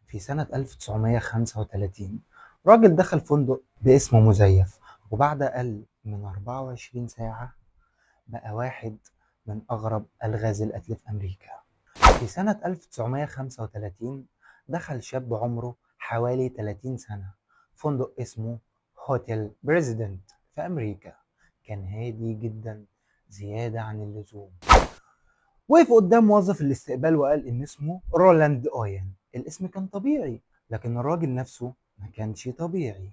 في سنة 1935 راجل دخل فندق باسم مزيف، وبعد أقل من 24 ساعة بقى واحد من أغرب ألغاز القتل في أمريكا. في سنة 1935 دخل شاب عمره حوالي 30 سنة فندق اسمه هوتيل بريزيدنت في أمريكا. كان هادي جدا زيادة عن اللزوم. وقف قدام موظف الاستقبال وقال إن اسمه رولاند أوين. الاسم كان طبيعي، لكن الراجل نفسه ما كانش طبيعي.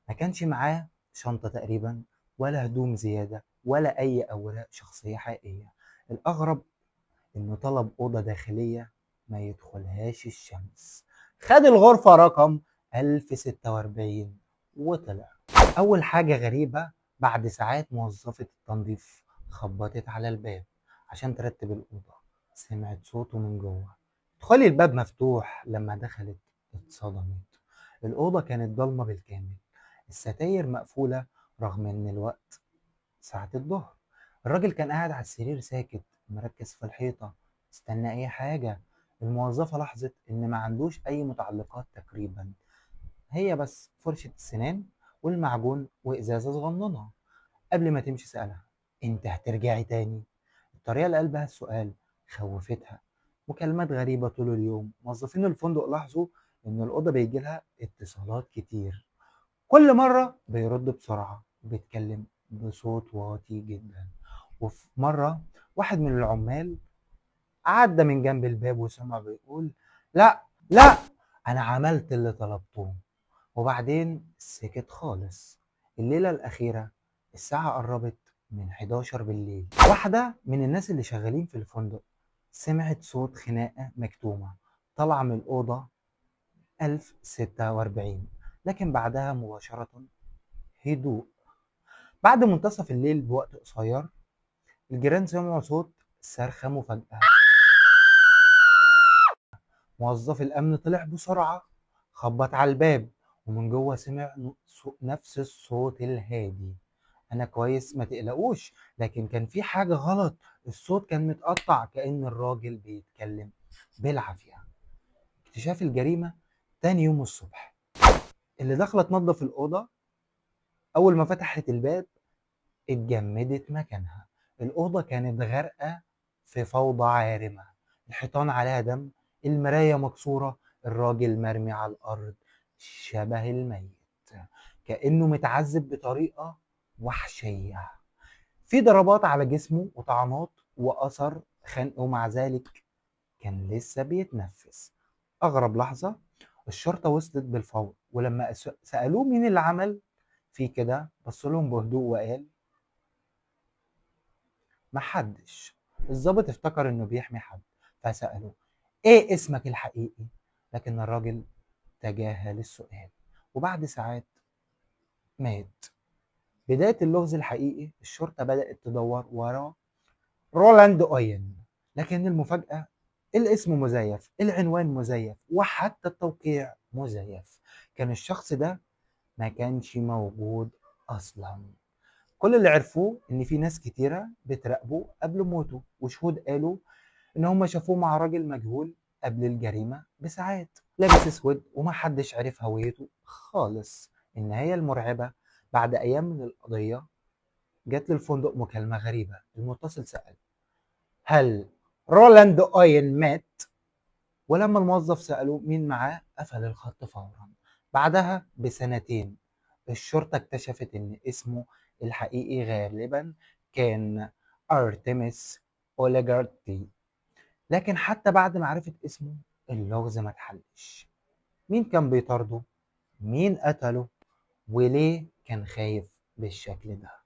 ما كانش معاه شنطة تقريبا، ولا هدوم زيادة، ولا أي أوراق شخصية حقيقية. الأغرب إنه طلب أوضة داخلية ما يدخلهاش الشمس. خد الغرفة رقم 1046 وطلع. أول حاجة غريبة، بعد ساعات موظفة التنظيف خبطت على الباب عشان ترتب الأوضة. سمعت صوته من جوه: ادخلي، الباب مفتوح. لما دخلت اتصدمت. الأوضة كانت ضلمة بالكامل، الستاير مقفولة رغم إن الوقت ساعة الظهر. الراجل كان قاعد على السرير ساكت، مركز في الحيطة، استنى أي حاجة. الموظفة لاحظت إن ما عندوش أي متعلقات تقريبا، هي بس فرشة السنان والمعجون وإزازة صغننة. قبل ما تمشي سألها: أنت هترجعي تاني؟ الطريقة اللي قال بها السؤال خوفتها. مكالمات غريبة طول اليوم. موظفين الفندق لاحظوا إن الأوضة بيجي لها اتصالات كتير، كل مرة بيرد بسرعة وبيتكلم بصوت واطي جدا. وفي مرة واحد من العمال عدى من جنب الباب وسمع بيقول: لا لا، أنا عملت اللي طلبته. وبعدين سكت خالص. الليلة الأخيرة الساعة قربت من 11 بالليل. واحدة من الناس اللي شغالين في الفندق سمعت صوت خناقة مكتومة طالعة من الأوضة 1046، لكن بعدها مباشرة هدوء. بعد منتصف الليل بوقت قصير الجيران سمعوا صوت صرخة مفاجأة. موظف الأمن طلع بسرعة، خبط على الباب، ومن جوه سمع نفس الصوت الهادي: أنا كويس، ما تقلقوش. لكن كان في حاجة غلط، الصوت كان متقطع كأن الراجل بيتكلم بالعافية. اكتشاف الجريمة تاني يوم الصبح. اللي دخلت تنظف الأوضة أول ما فتحت الباب اتجمدت مكانها. الأوضة كانت غارقة في فوضى عارمة، الحيطان عليها دم، المراية مكسورة، الراجل مرمي على الأرض شبه الميت، كأنه متعذب بطريقة وحشية. في ضربات على جسمه وطعنات وأثر خنقه، ومع ذلك كان لسه بيتنفس. أغرب لحظة، الشرطة وصلت بالفور، ولما سألوه مين اللي عمل في كده بص لهم بهدوء وقال: محدش. الضابط افتكر انه بيحمي حد، فسأله: ايه اسمك الحقيقي؟ لكن الراجل تجاهل السؤال، وبعد ساعات مات. بداية اللغز الحقيقي، الشرطة بدأت تدور ورا رولاند أوين، لكن المفاجأة الاسم مزيف، العنوان مزيف، وحتى التوقيع مزيف. كان الشخص ده ما كانش موجود أصلا. كل اللي عرفوه إن في ناس كتيرة بتراقبه قبل موته، وشهود قالوا إن هم شافوه مع راجل مجهول قبل الجريمة بساعات، لابس أسود، ومحدش عرف هويته خالص. النهاية المرعبة، بعد أيام من القضية جات للفندق مكالمة غريبة. المتصل سأل: هل رولاند أوين مات؟ ولما الموظف سأله مين معاه قفل الخط فورا. بعدها بسنتين الشرطة اكتشفت إن اسمه الحقيقي غالبا كان أرتيميس أوليجارتي، لكن حتى بعد ما عرفت اسمه اللغز ما اتحلش. مين كان بيطارده؟ مين قتله؟ وليه كان خايف بالشكل ده؟